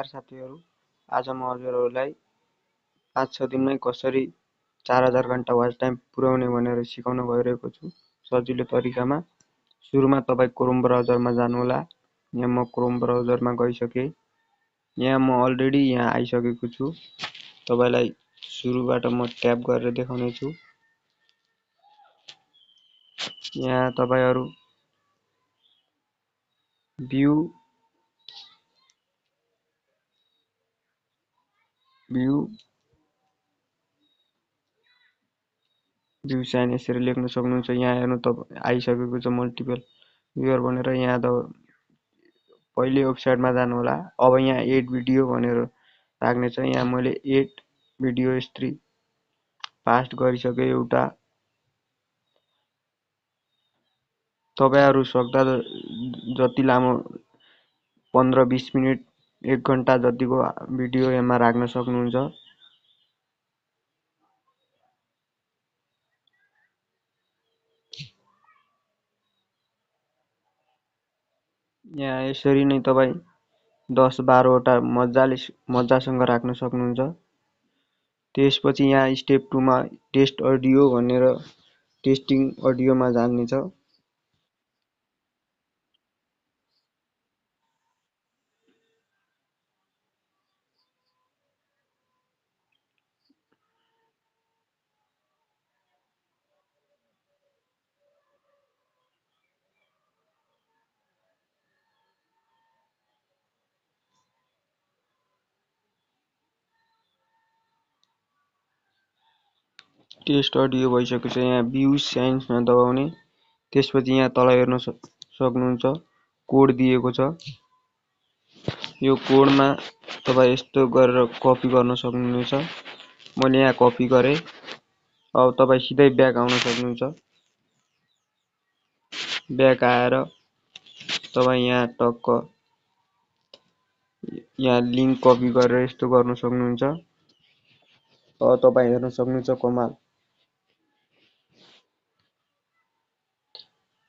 साथीहरू, आज म हजुरहरूलाई 5-6 दिनमै कसरी 4000 घण्टा वाच टाइम पुर्याउने भनेर सिकाउन गइरहेको छु सजिलो तरिकामा। सुरुमा तपाईँ क्रोम ब्राउजरमा जानुहोला। यहाँ म क्रोम ब्राउजरमा गइसकेँ। यहाँ म अलरेडी यहाँ आइसकेको छु। तपाईलाई सुरुबाट म ट्याप गरेर देखाउने छु। यहाँ तपाईहरु भ्यू साइन यसरी लेख्न सक्नुहुन्छ। यहाँ हेर्नु त आइसकेको छ मल्टिपल भ्युअर भनेर। यहाँ त पहिले वेबसाइटमा जानु होला। अब यहाँ एड भिडियो भनेर राख्ने छ। यहाँ मैले एड भिडियो हिस्ट्री पास्ट गरिसके एउटा। तपाईहरु सक्दा जति लामो 15-20 मिनेट 1 घण्टा जतिको भिडियो यहाँ राख्न सक्नुहुन्छ। यहाँ यसरी नै तपाई 10-12 वटा मजासँग राख्न सक्नुहुन्छ। त्यसपछि यहाँ स्टेप 2 मा टेस्ट अडियो भनेर टेस्टिङ अडियोमा जान्ने छ। टेस्ट अडियो भइसकेको छ। यहाँ भ्यू साइन्समा दबाउने। त्यसपछि यहाँ तल हेर्न सक्नुहुन्छ कोड दिएको छ। यो कोडमा तपाई यस्तो गरेर कपी गर्न सक्नुहुन्छ। मैले यहाँ कपी गरे। अब तपाई सिधै ब्याक आउन सक्नुहुन्छ। ब्याक आएर तपाई यहाँ टक्क यहाँ लिंक कपी गरेर यस्तो गर्न सक्नुहुन्छ। अब तपाई हेर्न सक्नुहुन्छ कमाल।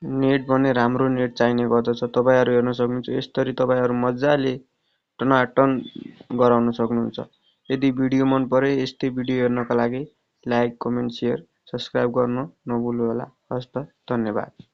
नेट भने राम्रो नेट चाहिने गर्दछ। तपाईहरु हेर्न सक्नुहुन्छ। यसरी तपाईहरु मज्जाले टनाटन गराउन सक्नुहुन्छ। यदि भिडियो मन परे यस्तै भिडियो हेर्नका लागि लाइक, कमेन्ट, शेयर, सब्स्क्राइब गर्न नभुल्नु होला। हस्त धन्यवाद।